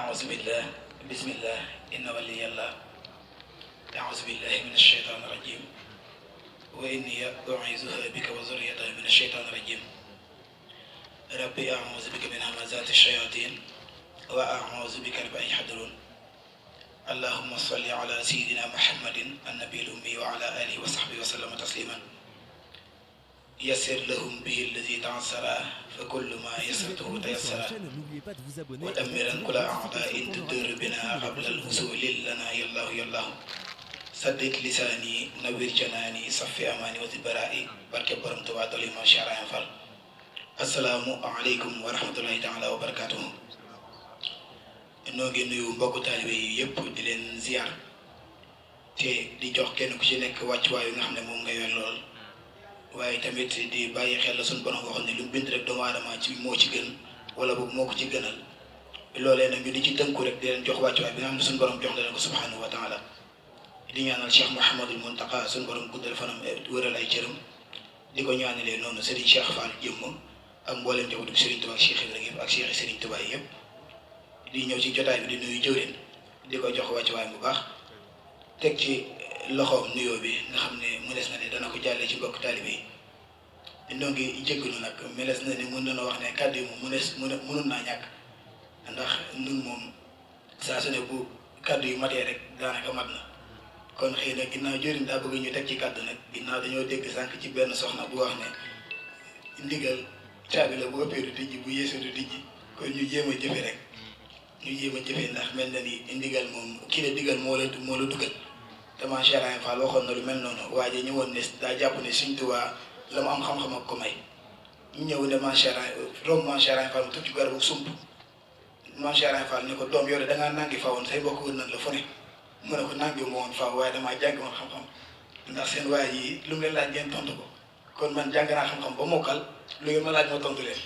أعوذ بالله بسم الله إن ولي الله أعوذ بالله من الشيطان الرجيم وإني أعيذها بك وذريتها من الشيطان الرجيم ربي أعوذ بك من همزات الشياطين وأعوذ بك رب أن يحضرون اللهم صل على سيدنا محمد النبي الأمي وعلى آله وصحبه وسلم تسليما يسر لهم به الذي تعسر فكل ما يسرته تيسر ودمرا كل أعداء تدر بنا قبل الوصول لنا يا الله يا الله سدد لساني نوّر جناني صفي أماني وزد برائي بركة برم تواتلي ما شاء الله ينفعل السلام عليكم ورحمة الله تعالى وبركاته noo ngi nuyu mbokku taalibe yi yëpp di leen ziar te di jox kenn ku ci nekk wàccuwaay nga xam ne moom nga yor lool waaye tamit di bàyyi xel la suñu borom waxoon ne lu mu bind rek doomu aadama ci moo ci gën wala boog moo ko ci gënal loolee nag ñu di ci tënku rek di leen jox wàccuwaay bi nga xam ne suñu borom jox na leen ko subhanahu wa taala di ñaanal Cheikh Mouhamadul Mountakha suñu borom guddal fanam wëral ay cëram di ko ñaanalee noonu Serigne Cheikh Fall jëmm ak mboolem njabootu Serigne Touba ak Cheikh Ibrahima ak Cheikh Serigne Touba yëpp. di ñëw ci jotaay bi di nuyu jëwrin di ko jox wàccuwaay bu baax teg ci loxoom nuyoo bi nga xam ne mënees na ne dana ko jàllee ci mbokk taalibe yi ñoo ngi jéggalu nag mënees na ne mën na wax ne kàddu yi moom mënul naa ñàkk ndax nun moom saa su ne bu kàddu yu matee rek daanaka mat na kon xëy na ginnaaw jëwrin daa bëgg ñu teg ci kàddu nag ginnaaw dañoo dégg sànq ci benn soxna bu wax ne ndigal caabi la bu ëppee du tijji bu yeesoo du tijji kon ñu jéem a jëfe rek ñu jéem a jëfee ndax mel na ni ndigal moom kii la digal moo la dugal te Cheikh Ibra Fall waxoon na lu mel noonu waaye ñëwoon ne daa jàpp ne Sëriñ Tuubaa la mu am xam-xam ak ko may ñu ñëw ne Cheikh Ibra Fall mu tëb ci garabu sump Cheikh Ibra Fall ne ko doom yow de dangaa nangi fa woon say mbokk wër nañ la fu ne mu ne ko nangi ma woon faaw waaye damaa jàng woon xam-xam ndax seen waay yi lu mu leen laaj ngeen tontu ko kon man jàng naa xam-xam ba mokkal lu ngeen ma laaj ma tontu leen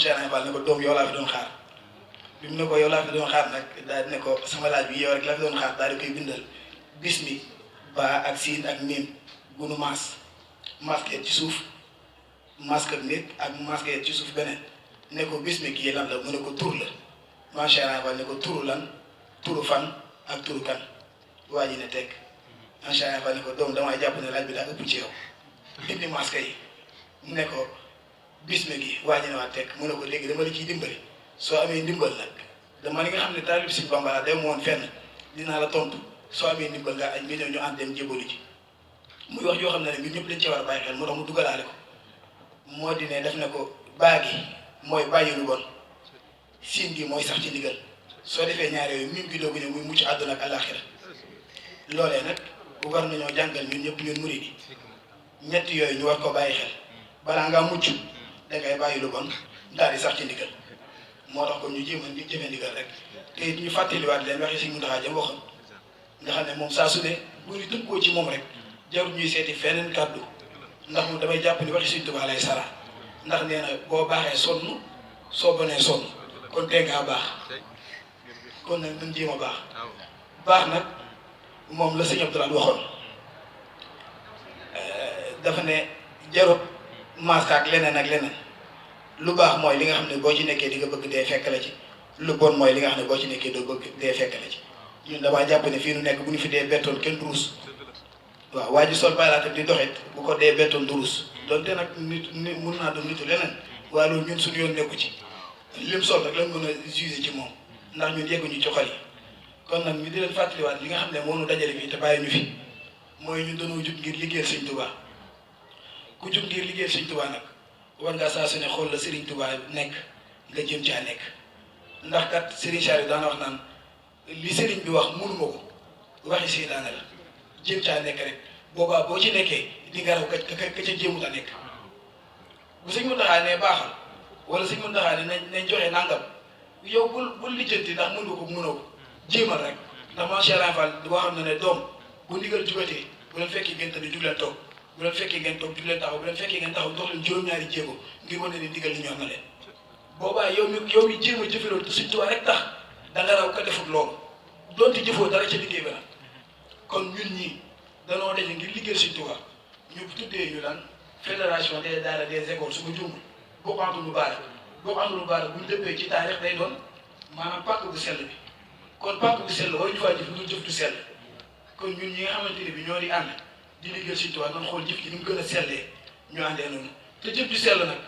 Cheikh Ibra Fall ne ko doom yow laa fi doon xaar bi mu ne ko yow laa fi doon xaar nag daal di ne ko sama laaj bi yow rek laa fi doon xaar daal di koy bindal bismi ba ak siin ak miim gunu masque ci suuf masque nit ak masque ci suuf beneen ne ko bismi kii lan la mu ne ko tur la macha allah ne ko turu lan turu fan ak turu kan waa ji ne teg macha allah ne ko doom damay jàpp ne laaj bi daa ëpp ci yow dindi masque yi mu ne ko bismi gi waa ji ne waa teg mu ne ko léegi dama la ciy dimbali. soo amee ndimbal nag dama li nga xam ne taalib Sëriñ Bamba laa dem woon fenn dinaa la tontu soo amee ndimbal nga ñëw ñu ànd dem jébalu ji muy wax yoo xam ne ñun ñëpp dañ ci war a bàyyi xel moo tax mu dugalaale ko moo di ne def na ko baagi mooy bàyyi lu bon siin gi mooy sax ci ndigal soo defee ñaar yooyu mim gi doogu ñëw muy mucc àdduna ak àllaaxira loolee nag war nañoo jàngal ñun ñëpp ñun murid yi ñett yooyu ñu war ko bàyyi xel balaa ngaa mucc dangay bàyyi lu bon daal di sax ci ndigal moo tax kon ñu jéem a jëfe ndigal rek te ñu fàttaliwaat leen waxi Sëriñ Muntaxa jam waxoon nga xam ne moom saa su ne bu ñu tënkoo ci moom rek jarul ñuy seeti feneen kàddu ndax moom damay jàpp ni waxi Sëriñ Tuubaa lay sara ndax nee na boo baaxee sonn soo bonee sonn kon tey ngaa baax kon nag nañ jéem a baax nag moom la Sëriñ Abdou Lahad waxoon dafa ne jarut masque ak leneen lu baax mooy li nga xam ne boo ci nekkee di nga bëgg dee fekk la ci lu bon mooy li nga xam ne boo ci nekkee doo bëgg dee fekk la ci ñun damaa jàpp ne fii nu nekk bu ñu fi dee bettoon kenn du ruus waaw waa ji sol baylaatam di doxit bu ko dee bettoon du ruus donte nag nit mun naa doon nitu leneen waaye loolu ñun suñu yoon nekku ci lim sol rek lañ mën a juger ci moom ndax ñun yegguñu ci xol yi kon nag ñu di leen fàttaliwaat li nga xam ne moo nu dajale fii te bàyyi ñu fi mooy ñun dañoo jug ngir liggéeyal Sëriñ Tuubaa ku jug ngir liggéeyal Sëriñ Tuubaa nag war ngaa saa su ne xool la Serigne Touba nekk nga jëm caa nekk ndax kat Serigne Saliou daana wax naan li Serigne bi wax mënuma ko waxi seytaane la jëm caa nekk rek boobaa boo ci nekkee di nga raw ka ca jéemut a nekk bu Sëñ Muntaxa ne baaxal wala Sëñ Muntaxa ne nañ joxe nangam yow bul lijjanti ndax mën nga ko mënoo ko jéemal rek ndax Cheikh Ibra Fall waxam na ne doom bu ndigal jugatee bu leen fekkee ngeen tëdd jug leen toog bu leen fekkee ngeen toog jug leen taxaw bu leen fekkee ngeen taxaw dox leen juróom-ñaari jéego ngir wane ne ndigal li ñor na leen boobaa yow mi jéem a jëfe loolu te Sëriñ Tuubaa rek tax da nga raw ka defut loolu donte jëfoo dara ca liggéey ba nag kon ñun ñii danoo daje ngir liggéey Sëriñ Tuubaa ñu tuddee ñu lan fédération des daara des écoles su ma juumul bokk antul lu baara bu ñu dëppee ci taarix day doon maanaam pàkk bu sell bi kon pàkk bu sell waruñu faa jëf lu dul jëf du sell kon ñun ñi nga xamante ne bi ñoo di ànd di liggéey Sëriñ Tuubaa nan xool jëf ji ni mu gën a sellee ñu àndee noonu te jëf ju sell nag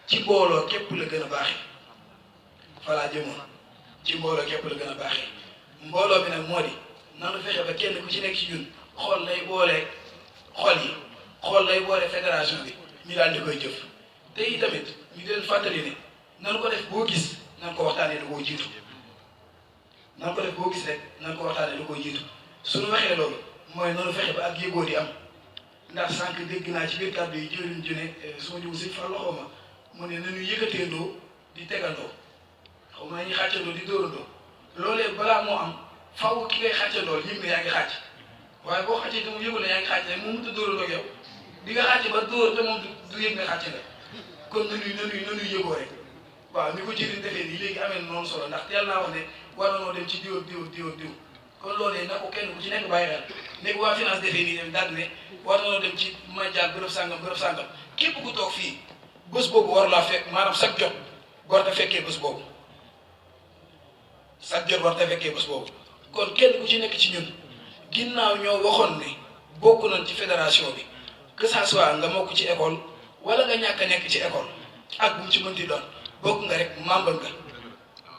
ci mbooloo képp la gën a baaxee falaa jëmoon ci mbooloo képp la gën a baaxee mbooloo bi nag moo di nanu fexe ba kenn ku ci nekk ci ñun xool lay boole xol yi xool lay boole fédération bi ñu daal di koy jëf te itamit ñu di leen fàttali ne nanu ko def boo gis nan ko waxtaanee lu koy jiitu nan ko def boo gis rek nan ko waxtaanee lu koy jiitu suñu waxee loolu mooy nanu fexe ba ak yëgoo di am ndax sànq dégg naa ci biir kàddu yi jëriñ ju ne su ma jiwu sëñ fa loxo ma mu ne nañu yëkkateendoo di tegandoo xaw ma nañuy xàccandoo di dóorandoo loolee balaa moo am faaw ki ngay xàccandoo yëg ne yaa ngi xàcc waaye boo xàccee te mu yëgul ne yaa ngi xàcc rek moom mënut a dóorandoo ak yow di nga xàcc ba dóor te moom du yëg nga xàcc nga kon nañuy yëgoo rek waaw ni ko jëriñ defee nii léegi amee noonu solo ndax teel naa wax ne war nañoo dem ci diw ak diw ak diw ak diw kon loolee na ko kenn ku ci nekk bàyyi xel léegi waa finance defee nii dem daal ne war nañoo dem ci mandial bërëb sàngam képp ku toog fii bés boobu war laa fekk maanaam chaque jot war ta fekkee bés boobu chaque jot war ta fekkee bés boobu kon kenn ku ci nekk ci ñun ginnaaw ñoo waxoon ne bokk nañ ci fédération bi que ça soit nga mokk ci école wala nga ñàkk a nekk ci école ak bu mu ci mënti doon bokk nga rek membre nga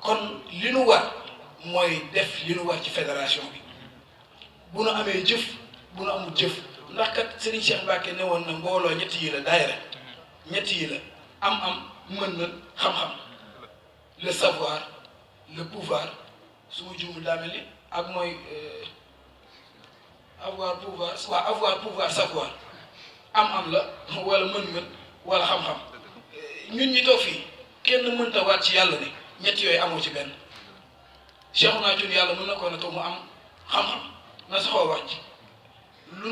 kon li nu war mooy def li nu war ci fédération bi bu nu amee jëf bu nu amul jëf ndax kat Serigne Cheikh Mbacke ne woon na mbooloo ñett yi la daayira ñett yi la am mën-mën xam-xam le savoir le pouvoir su ma juumul daa mel ni ak mooy avoir pouvoir savoir am la wala mën-mën wala xam-xam ñun ñi toog fii kenn mënta waat ci yàlla ne ñett yooyu amoo ci benn Cheikhouna Thioune yàlla mën na ko ne toog mu am xam-xam na saxoo wax ci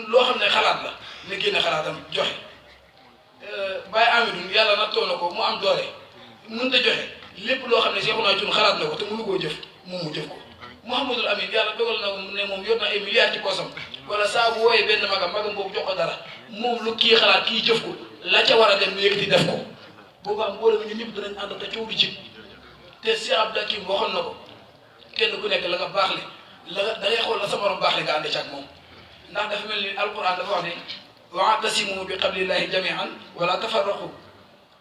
loo xam ne xalaat la ne génne xalaatam joxe Baye Amidou yàlla nattoo na ko mu am doole mënut a joxe lépp loo xam ne Cheikhouna Thioune xalaat na ko te mënu koo jëf moom mu jëf ko Mouhamadul Amin yàlla dogal na ko ne moom yor na ay milliards ci poosam wala saa bu wooyee benn magam boobu jox ko dara moom lu kii xalaat kii jëf ko la ca war a dem ñu yëkkati def ko boobaa mbooloo mi ñun ñëpp danañ ànd te coow du ci te Cheikh Abdou Hakim waxoon na ko kenn ku nekk la nga baax le la da ngay xool la sa morom baax le nga ànd ci ak moom ndax dafa mel ni alquran dafa wax ne wa'tasimu bi hablillahi jami'an wala tafarraqu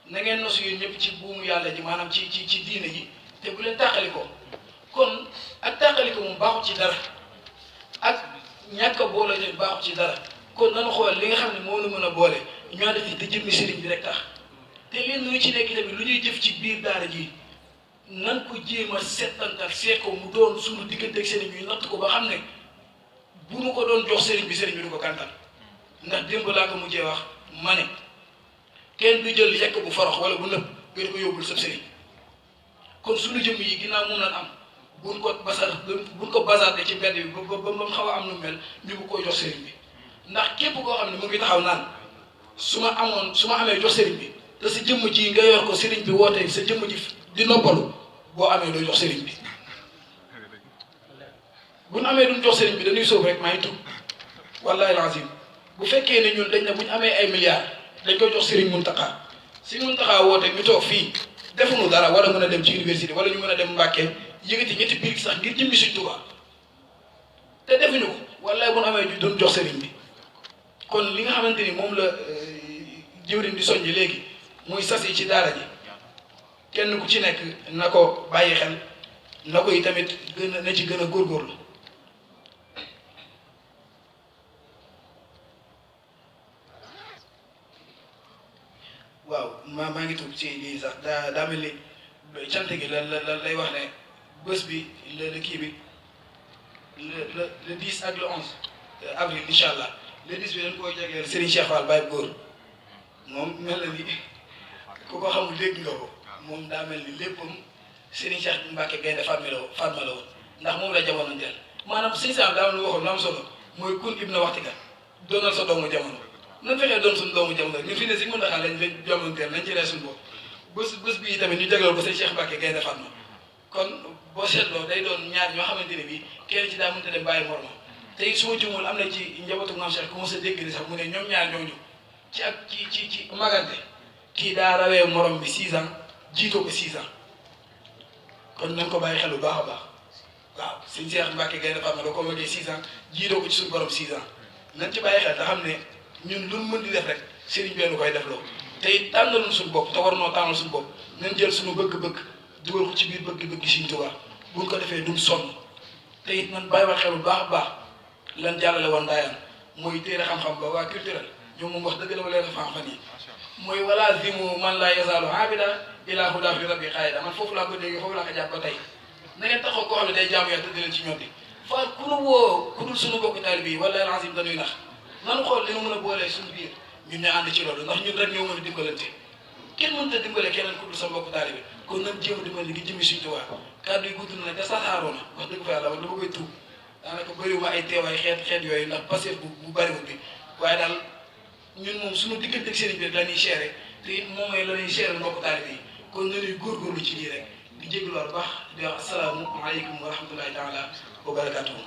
na ngeen nosu yéen ñëpp ci buumu yàlla ji maanaam ci diine ji te bu leen tàqali ko kon ak tàqali ko moom baaxut ci dara ak ñàkk a boole leen baaxut ci dara kon nanu xool li nga xam ne moo nu mën a boole ñoo def te jëmmi sëriñ bi rek tax te leen lu ci nekk tamit lu ñuy jëf ci biir daara ji nan ko jéem a settantal seet ko mu doon suñu digganteeg sëriñ bi natt ko ba xam ne bu nu ko doon jox sëriñ bi du ko gàntal ndax démb laa ko mujjee wax ma ne kenn du jël yekk bu forox wala bu nëb nga di ko yóbbul sab sëriñ kon suñu jëmm yi ginnaaw moom lañ am buñ ko basaate ci mbedd bi ba mu xaw a am nu mel ñu bu koy jox sëriñ bi ndax képp koo xam ne mu ngi taxaw naan su ma amee jox sëriñ bi te sa jëmm ji nga yor ko sëriñ bi wootee sa jëmm ji di noppalu boo amee doo jox sëriñ bi buñ amee duñ jox sëriñ bi dañuy sóob rek maa ngi tudd wallahi lazim bu fekkee ne ñun dañ ne buñ amee ay milliards dañ koy jox sëriñ Muntaxa woote ñu toog fii defuñu dara wala mën a dem ci université wala ñu mën a dem Mbàkke yëkkati ñetti biir sax ngir jëmmi Sëriñ Tuubaa te defuñu ko wallahi buñ amee duñ jox sëriñ bi kon li nga xamante ni moom la jëwriñ di soññ léegi muy sas yi ci daara ji kenn ku ci nekk na ko bàyyi xel na ko yi tamit na ci gën a góorgóorlu waaw maa ngi tudd ci lii sax daa mel ni cant gi la lay wax ne bés bi le kii bi le 10 ak le 11 avril incha allah le 10 bi dañ koy jagleel Serigne Cheikh Fall Baye Góor moom mel na ni ku ko xamul dégg nga ko moom daa mel ni léppam Serigne Cheikh Mbacke Gaynde Fatma la woon ndax moom la jamono njël maanaam Serigne Sam daa am lu waxoon lu am solo mooy kun ibna waxtika doonal sa doomu jamono nan fexee doon suñu doomu jamono ñun fi ne si mën a xaar lañ jamonoteel nañ ci ree suñu bopp bés bii tamit ñu jagleel ko Serigne Cheikh Mbacke Gaynde Fatma kon boo seetloo day doon ñaar ñoo xamante ne bii kenn ci daa mënta dem bàyyi morma te it su ma jumul am na ci njabootu Maam Cheikh ku mos a dégg ni sax mu ne ñoom ñaar ñooñu ci ak ci magante kii daa rawee morom bi 6 ans jiitoo ko 6 ans kon nañ ko bàyyi xel bu baax a baax waaw sëñ Cheikh Mbacke Gaïndé Fatma da ko magee 6 ans jiitoo ko ci suñu borom 6 ans nañ ci bàyyi xel te xam ne ñun luñ mën di def rek sëriñ bi nu koy def loo te it tànnaloon suñu bopp te war noo tànnal suñu bopp nañ jël suñu bëgg-bëgg dugal ko ci biir bëgg-bëgg Sëriñ Tuubaa buñ ko defee duñ sonn te it nan bàyyi xel bu baax a baax lan jàllale woon daayaan mooy téere xam-xam ba waa culturel ñoom moom wax dëgg la ma leen fan yi mooy wala zimu man laa yazaalu abida ilaa hudaa fi rabbi xaayida man foofu laa ko déggee foofu laa ko jàpp ba tey na ngeen taxaw koo xam ne day jaamu yàlla te di leen ci ñoom di fa ku nu woo ku dul suñu bokk taalibe yi wala lazim dañuy nax nanu xool dina mën a boolee suñu biir ñun ñu ànd ci loolu ndax ñun rek ñoo mën a dimbalante kenn mënut a dimbale keneen ku dul sa mbokk taalibe kon nan jéem a dimbale gi jëmi Sëriñ Tuubaa kàddu yi gudd na te saxaaroo na wax dëgg fa yàlla wax dama koy tuub daanaka bëriwuma ay teewaay xeet yooyu ndax passé bu bëriwul bi waaye daal ñun moom suñu diggante ak sëriñ bi rek la ñuy seere te it moom mooy la ñuy seere mbokk taalibe yi kon nañuy góorgóorlu ci lii rek di jégalu bu baax di wax asalaamu aleykum wa rahmatullahi taala wa barakatuhu